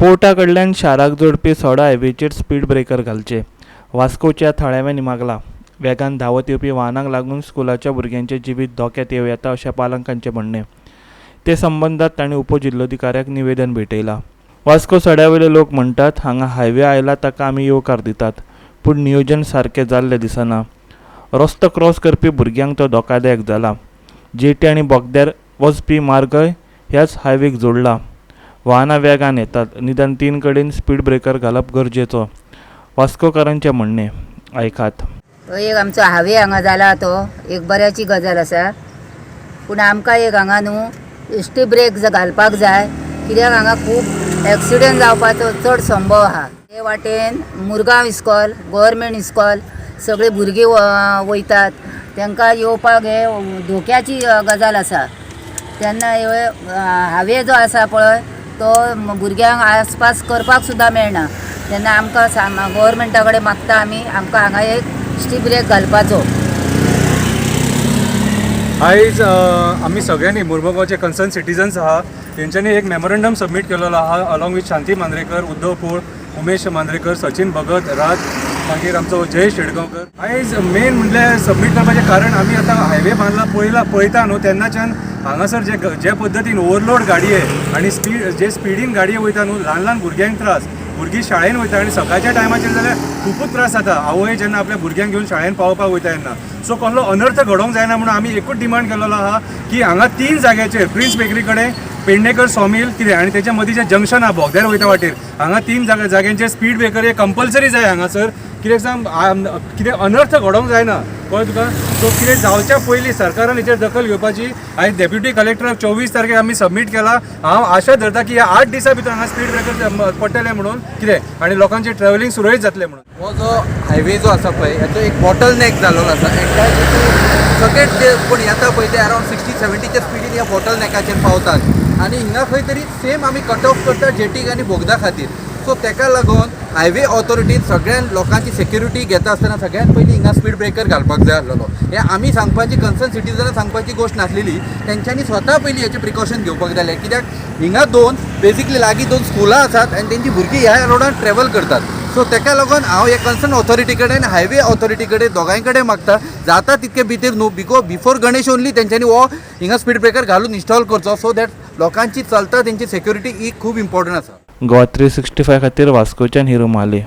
पोर्टा कडल्यान शाराक जोडपी सडा हायवेचेर स्पीड ब्रेकर घालचे, वास्कोच्या थळाव्यांनी मागला. वेगान धांवत येवपी वाहनांक लागून स्कुलाच्या भुरग्यांचें जिवीत धोक्यांत येवं येता, अशें पालकांचें म्हणणें. ते संबंदांत तांणी उपजिल्लोधिकाऱ्याक निवेदन भेटयलां. वास्को सड्या वयले लोक म्हणटात, हांगा हायवे आयला ताका आमी येवकार दितात, पूण नियोजन सारकें जाल्लें दिसना. रस्तो क्रॉस करपी भुरग्यांक तो धोकादायक जाला. जेटी आनी बोगद्यार वचपी मार्गय ह्याच हायवेक जोडला. वाहनां वेगान येतात. निदान तीन कडेन स्पीड ब्रेकर घालप गरजेचो, वास्कोकारांचें म्हणणें. आयकात. हो एक आमचो हायवे हांगा जाला तो एक बऱ्याची गजाल आसा, पूण आमकां एक हांगा न्हू स्पीड ब्रेक घालपाक जाय, कित्याक हांगा खूब एक्सिडंट जावपाचो चड संभव आहा. ते वाटेन मुरगांव इस्कॉल, गोवोरमेंट इस्कॉल, सगळीं भुरगीं वयतात. तांकां येवपाक हे धोक्याची गजाल आसा. तेन्ना हे हायवे जो आसा पळय, तो भुरग्यांक आसपास करपाक सुद्दां मेळना. तेन्ना आमकां गोवोरमेंटा कडेन मागता आमी, आमकां हांगा एक स्पीड ब्रेक घालपाचो. आयज आमी सगळ्यांनी मुर्मगांवचे कन्सर्न सिटीजन्स आहा, तेंच्यांनी एक मेमोरंडम सबमीट केलेलो आहा, अलॉंग विथ शांती मांद्रेकर, उद्धव पोळ, उमेश मांद्रेकर, सचिन भगत, राज, मागीर आमचो जयेश शेडगांवकर. आयज मेन म्हणल्यार सबमीट करपाचें कारण, आमी आतां हायवे बांदला पळयला, पळयता न्हू, तेन्नाच्यान हांगासर जे जे पद्दतीन ओवरलोड गाडये आनी स्पीड, जे स्पिडीन गाडये वयता न्हू, ल्हान ल्हान भुरग्यांक त्रास. भुरगीं शाळेन वयता आनी सकाळच्या टायमाचेर जाल्यार खुबूच त्रास जाता आवय जेन्ना आपल्या भुरग्यांक घेवन शाळेन पावोवपाक वयता तेन्ना. सो कसलो अनर्थ घडोवंक जायना म्हणून आमी एकूच डिमांड केलेलो आहा की हांगा तीन जाग्याचेर, प्रिन्स बेकरी कडेन, पेडणेकर सॉमील कितें आनी तेच्या मदीं जें जंक्शन आहा बोगद्यार वयता वाटेर, हांगा तीन जाग्यांचेर स्पीड ब्रेकर हे कंपल्सरी जाय हांगासर. कित्याक सांग, कितें अनर्थ घडोवंक जायना, कळ्ळें तुका? सो कितें जावच्या पयलीं सरकारान हेचेर दखल घेवपाची. आयज डेप्युटी कलेक्टराक 24 तारखेक आमी सबमीट केला. हांव आशा धरता की ह्या 8 दिसां भितर हांगा स्पीड ब्रेकर पडटले म्हणून कितें आनी लोकांचें ट्रॅव्हलिंग सुरळीत जातलें म्हणून. हो जो हायवे जो आसा पळय, हेचो एक बॉटल नेक जाल्लो आसा. एन्टायर सगळे जे कोण येता पळय, ते अरावंड 60 70च्या स्पिडीन ह्या बॉटल नेकाचेर पावतात आनी हिंगा खंय तरी सेम आमी कट ऑफ करता जेटीक आनी बोगदा खातीर. सो तेका लागून हायवे ऑथॉरिटीन सगळ्या लोकांची सेक्युरिटी घेता आसतना सगळ्यात पयलीं हिंगा स्पीड ब्रेकर घालपाक जाय आसलेलो. हें आमी सांगपाची, कन्सर्न सिटीजनां सांगपाची गोश्ट नासलेली. तेंच्यांनी स्वता पयलीं हेचें प्रिकॉशन घेवपाक जाय आसलें, कित्याक हिंगा दोन बेसिकली लागीं दोन स्कुलां आसात आनी तेंची भुरगीं ह्या रोडान ट्रॅवल करतात. सो तेका लागून हांव हे कन्सर्न ऑथॉरिटी कडेन, हायवे ऑथॉरिटी कडेन, दोगांय कडेन मागता, जाता तितके भितर न्हू, बिको बिफोर गणेश ओनली तेंच्यांनी हो हिंगा स्पीड ब्रेकर घालून इन्स्टॉल करचो, सो that लोकांची चलता तेंची सेक्युरिटी ही खूब इम्पॉर्टंट आसा. गोवा 365 खातीर वास्कोच्यान हिरू माले.